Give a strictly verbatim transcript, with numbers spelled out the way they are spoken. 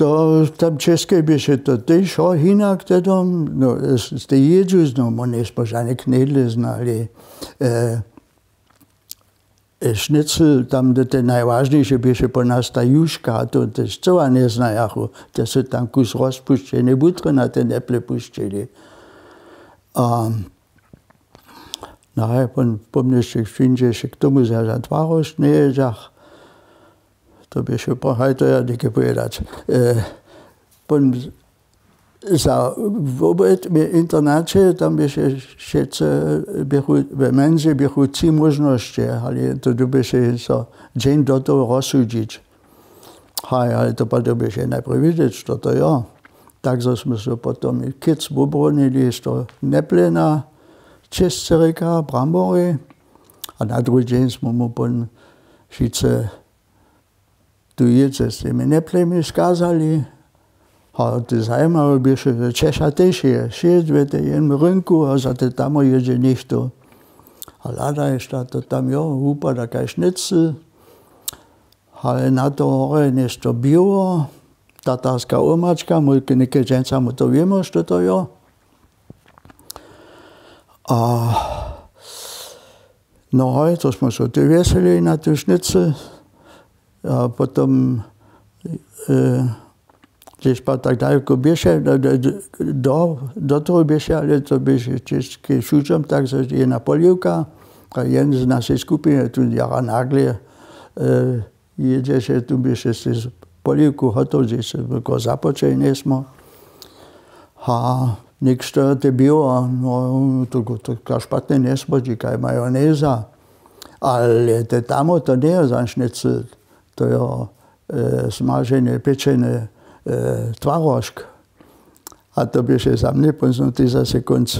to tam w Českej běše to tež hinak tedom, no, z tej jědźu znał, my njesmo žane knedle znali. Šnycl tam te najwažniše běše po nas ta juška, a to tež cyła njeznajachu, te su tam kus rozpušćene butre na te neple pušćili. A no haj, pomnješe přińdźeše k tomu, zo ja twarožk njejědźach. To běše haj, to ja něke powědać. Pon za w internaće tam běše wšetcy, běchu we mjenzy běchu tři móžnosće, ale to dyrbješe so dźeń do toho rozsudźić. Haj, ale to pa dyrbješe najprjedy wědźeć, što to jo. Tak zo smy so potom kěc wobronili, što neplena, čěsćerika, brambory. A na druhi dźeń smy mu pon wšitcy tu jědźe z tymi neplemi skazali. A te zajimawe běše, zo češa tež je šědź we tej jednym rynku a za te tamo jědźe něchtó. A hladaješ, to tam jo wupada kaž šnycl. Ale na to horje něšto běło, tatarska omačka, mój něke dźensa mu to wěmo, što to jo. A no hoj, to smy so ty wjeseli na ty šnycl. A potom hdźež pa tak daleko běše, do toho běše, ale to běše w Českej wšudźom tak, zo jedna poliwka, a jeden z našej skupiny tu jara nagle jědźeše, tu běše sej poliwku hotow, hdźež se wulko započeli njesmo. A něk što te běło, no to kaž špatne njesmodźi, kaj majoneza. Ale te tamo to njejo za šnycl, to jo smaženy pěčeny twarožk. A to běše za mnje pónzno tež zase kónc.